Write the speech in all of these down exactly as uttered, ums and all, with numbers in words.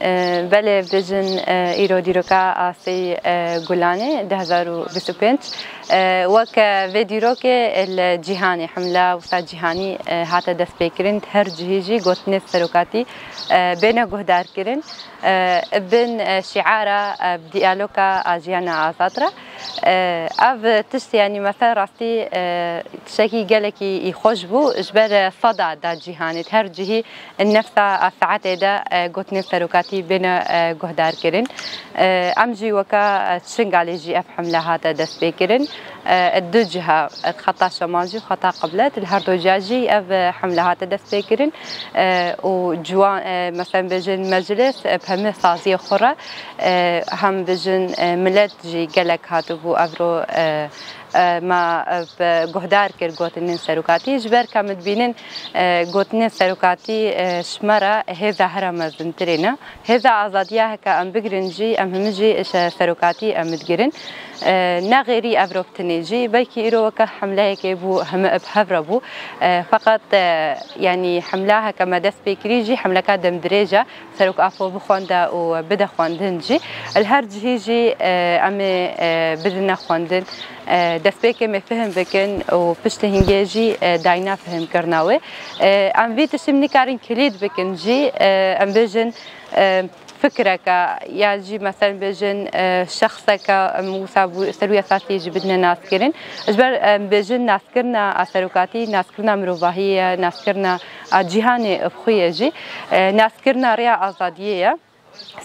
E, belê, bijin, e, îro dîroka Asî, e, Gulanê, du hezar û bîst û pênc. E, wek, e, vê dîrokê li cîhanê himla wisa cîhanî, e, hate destpêkirin, her cihî jî gotinên serokatî, e, bêne guhdarkirin. E, bin, e, şiara, e, diyaloga a jiyana azad re. E, ev tişt, yanî, mesela rastî, e, tiştekî gelekî î xweş bû, ji ber, e, seda da cîhanê, her cihî nefsa a saetê de, e, gotinên serokatî bêne, e, guhdarkirin. E, em jî weka, e, Şingalê jî ev hemle hate destpêkirin. E, du ciha, e, xeta şemal jî û xeta qiblet, li her du ciha jî ev, e, hemle hate destpêkirin. E, û ciwan, e, mesela bêjin meclis, e, bi hemî saziyê xwe re, e, hem bêjin, e, milet jî gelek hatibû evro, e, e, me, e, bi guhdar kir gotinên serokatî. Ji ber ka em dibînin, e, gotinên serokatî, e, ji me re hêza here mezintirê ne. Hêza azadiya heke em bigirin jî, em hemî jî ji serokatî em digirin. E, ne xêrî evro bi tinê jî, belkî îro weke hemleyekê bû, heme bi hev re bû. E, feqet, e, yanî hemla heke me dest pê kirî jî hemleka demdirêj e. Serok Apo bixwende û bide xwendin jî. Li her cihî jî, e, em ê, e, bidine xwendin. E, destpêkê me fihim bikin û piştî hingê jî, e, dayna fihimkirina wê. E, em vî tiştî nikarin kilît bikin jî, e, em bêjin, e, fikreke ya jî, meselen bêjin, e, şexseke, em wisa bû, ser wî esasî jî bidine naskirin. Ji ber, em bêjin, naskirina a serokatî, naskirina mirovahiyê ye, naskirina a cîhanê bi xwe ye jî, e, naskirina rêya azadiyê ye.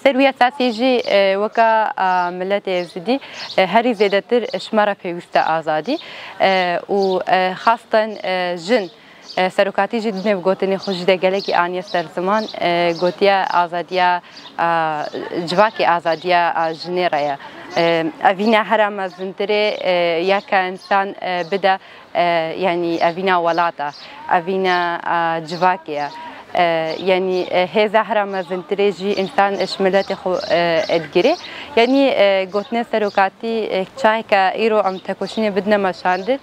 Ser wî esasî jî, e, weka, a, miletê Êzidî, e, herî zêdetir ji me re pêwîst e azadî, e, û, e, xasten, e, jin, e, serokatî jî dinê bi gotinê xwe jî de gelekî aniye ser ziman, e, gotiye azadiya, a, civakê azadiya, a, jinê re ye. E, evîna hera mezintirê, e, ya ke însan, e, bide, e, yanî evîna welata, evîna, e, civakê ye. E, yanî, e, hêza hera mezintirê jî însan ji miletê xwe, e, digire. Yanî, e, gotinên serokatî, e, çayeke îro em tekoşînê bidine meşandin,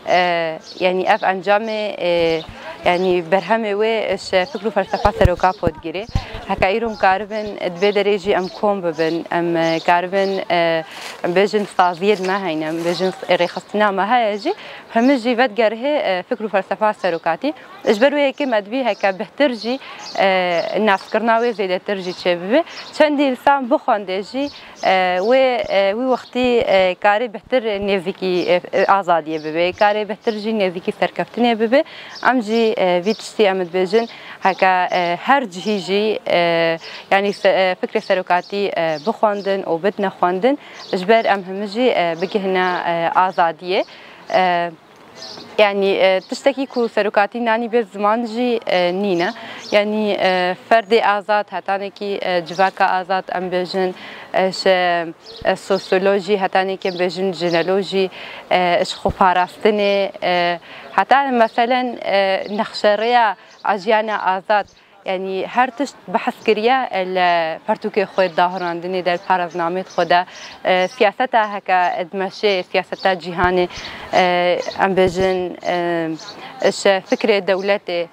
e, yanî ev encamê, e, yanî berhemê wê ji fikr û felsefa seroka po digire. Heke îro em karibin, di vê derê jî em kom bibin, em, e, karibin, e, em bêjin saziyê di me heyne, em bêjin rêxistina me heye jî, hemî jî vedigerihê, e, fikr û felsefa serokatî. Ji ber wê yekê me divî heke bihtir jî, e, naskirina wê zêdetir jî çêbibe. Çendî însan bixwende jî, e, wê, e, wî wextî, e, karê bihtir nêzîkî, e, e, azadiyê bibe, karê bihtir jî nêzîkî serkeftinê bibe. Em jî, e, vî tiştî em dibêjin, heke, e, her cihî jî, e, yanî se-, e, fikrê serokatî, e, bixwendin û bidine xwendin, ji ber em hemî jî, e, bigihine, e, azadiyê. E, Yanî, e, tiştekî ku serokatî nanî bê ziman jî, e, nîne. Yanî, e, ferdê azad, hetanekî, e, civaka azad, em bêjin, e, ji, e, sosyolojî, hetanekî em bêjin jinolojî, e, ji xweparastinê, e, heta meselen, e, nexşerêya a jiyana azad, Yanî her tişt behs kiriye li pertûkê xwe dahurandinê de, li paraznamê xwe de, e, siyaseta heke dimeşê, siyaseta cîhanê, e, em bêjin, e, ji fikrê dewletê,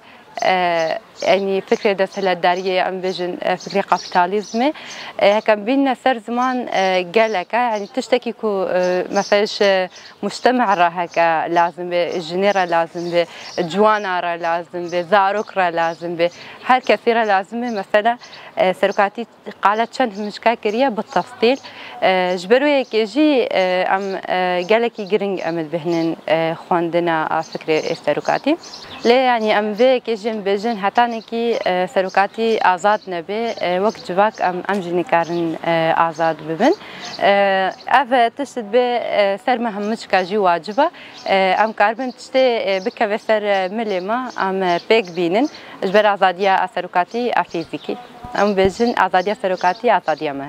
e, yanî fikrê desthilatdariyê, em bêjin, e, fikrê kapîtalîzmê. E, heke em bînine ser ziman, e, gelek e, yanî tiştekî ku, e, mesela ji mujtema re heke lazim be, jinê re lazim be, ciwana re lazim be, zarok re lazim be, her kesî re lazim be. Mesela, e, serokatî qala çend himûçka kiriye bi tefsîl. E, ji ber wê yekê jî, e, em, e, gelekî giring em dibihnin, e, xwendina a fikrê serokatî. Lê yanî em vê yekê jî em bêjin, hetanekî, e, serokatî azad nebe, e, wek civak em, em jî nikarin, e, azad bibin. E, ev tişt dibe, e, ser me hemû çika jî wacib e. E, em karibin tiştê, e, bikeve ser, e, milê me, em, e, pêk bînin ji ber azadiya a serokatî a fîzîkî. Em bêjin azadiya serokatî azadiya me.